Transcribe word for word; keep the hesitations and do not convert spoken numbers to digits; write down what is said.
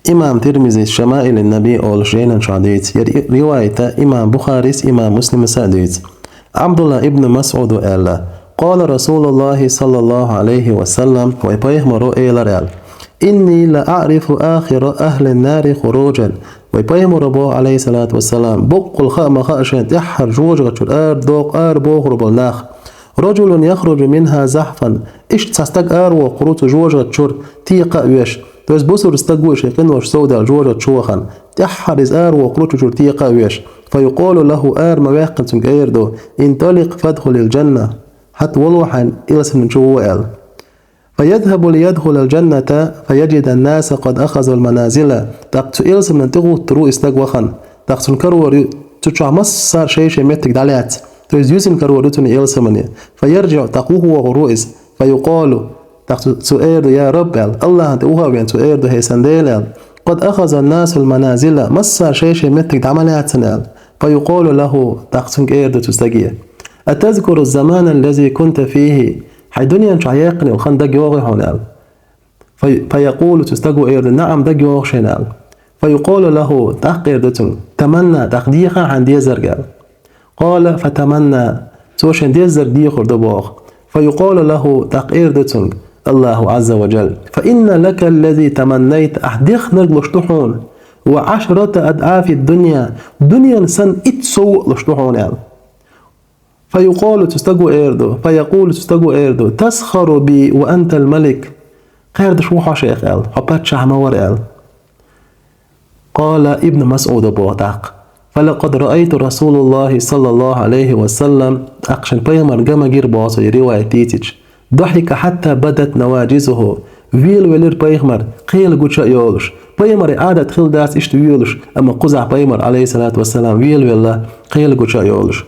Имам Тирмизис «Шамаилин Наби» олуш жайнан чохь дийца, я ри-, ривайта имам Бухарис, имам Муслимаса а дийца. Абдулла ибн Масъуда аьлла: «Къала Расулуллахи саллаллаху алейхи ва саллам, вай пайхамаро элар аьлла: „Инни ла а'рифу ахира ахлин нари хуруджан“». Вай пайхамаро боху, алейхиссалату вассалам: «Боккъал хаа ма хаьа шайн тӀаьххьара жожагӀатчуьра ара докъ-, ара бохур болу нах. Раджулун яхруджу минха захфан». Иштта цхьа стаг ара воккхур ву цу жожагӀатчуьра текха а веш. То есть бусург стаг ву шен къинош совдаьлла жожагӀатчу вахана. ТӀаьххьара иза ара воккхур ву цу чуьра текха а веш. Фа юкъолу лаху, ара ма ваьккхина цуьнга эр ду: «Инталикъ фадхулил джанна». ХӀаъ, вало хьайна, элсаман чу вало аьлла. Фа ядхабу ли ядхулал джанната, фа яджидан наса къад ахазул маназила. ТӀаккха цу элсаман тӀе гӀуттур ву и стаг вахана. ТӀаккха цуьнан карор ю, цу чохь массара шай-шай меттиг дӀалаьцна. То есть юьсина карор ю цуьнан элсамане. Фа ярджиъ, тӀаккха вухавогӀур ву иза. Фа юкъолу, тӀаккха цу, цо эр ду: «Я Рабб», аьлла, Аллахьан тӀе вухавеана цо эр ду: «ХӀей сан Дела», аьлла. «Къад ахазан насул маназила», массара шай-шай меттиг дӀа ма лаьцна, аьлла. Фа юкъолу лаху, тӀаккха цуьнга эр ду цу стаге: «Атазкуру замана ллази кунта фихи?» Хьайн дуьнен чохь яьккхина йолу хан дага йогӀий хьуна, аьлла. Фа, фа якъулу, цу стаго эр ду: «Наам, дага йогӀу шена», аьлла. Фа юкъолу лаху, тӀаккха эр ду цуьнга: «Таманна, тӀаккха деха хьайн дезарг», аьлла. Къала фа таманна, цо шен дезарг дехар ду боху. Фа юкъолу лаху, тӀаккха эр ду цуьнга Аллаху Азза ва Джалла: «Фа инна лака ллази таманнайта», ахь дехнарг луш ду хьуна, «ва ашрата адъафи дунья», дуьненан санна итт сов а луш ду хьуна, аьлла. Фа юкъолу, цу стаго эр ду, фа якъулу, цу стаго эр ду: «Тасхару би ва антал малик». Кхаьрдаш ву хьо шех, аьлла, хьо паччахь ма вара, аьлла. Къала Ибн Масъуда боху тӀаккха: «Фалакъад раайту Расулуллахи саллаллаху алейхи ва саллам», тӀаккха шен пайхамар ган ма гира боху цо и ривайт дийцича. «Дахика хьатта бадат наваджизуху». Велавелира пайхамар, кхел гуча а йолуш. Пайхамаран Ӏадат хилла дац иштта воьлуш, амма кхузахь пайхамар, алейхиссалату вассалам, велавелла, кхел гуча а йолуш.